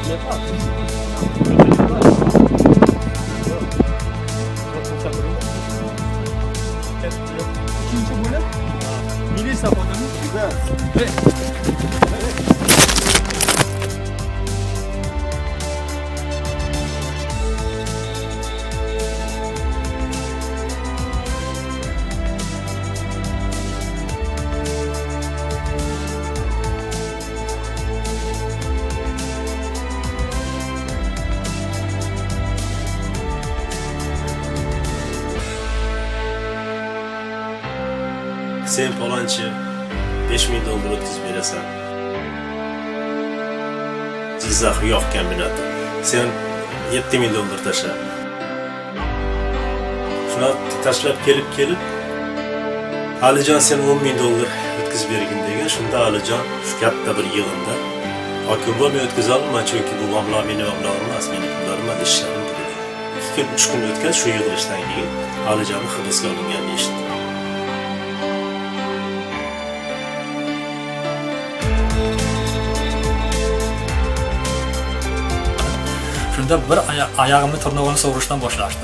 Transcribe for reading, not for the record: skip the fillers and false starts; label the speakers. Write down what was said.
Speaker 1: Uchinchi bo'lim milisa xodimi.
Speaker 2: Sen palonchi 5000 dollar o'tkazib berasan. Jizzax yog' kombinati. Sen 7000 dollar tashla. Shunaqa tashlab kelib kelib Alijon, sen 10 ming dollar o'tkazib bergin degan. Shunda Alijon shu katta bir yig'inda: "Hokim buva, men o'tkaza olmayman, chunki bu mablag' meni mablag'im emas, meni pullarim emas, ishlarim puli." 2 kun, 3 kun o'tgach, shu yig'ilishdan keyin Alijonni hibsga olinganini eshitdim.
Speaker 3: Shunda bir oyog'imni tirnog'ini sug'urishdan boshlashdi.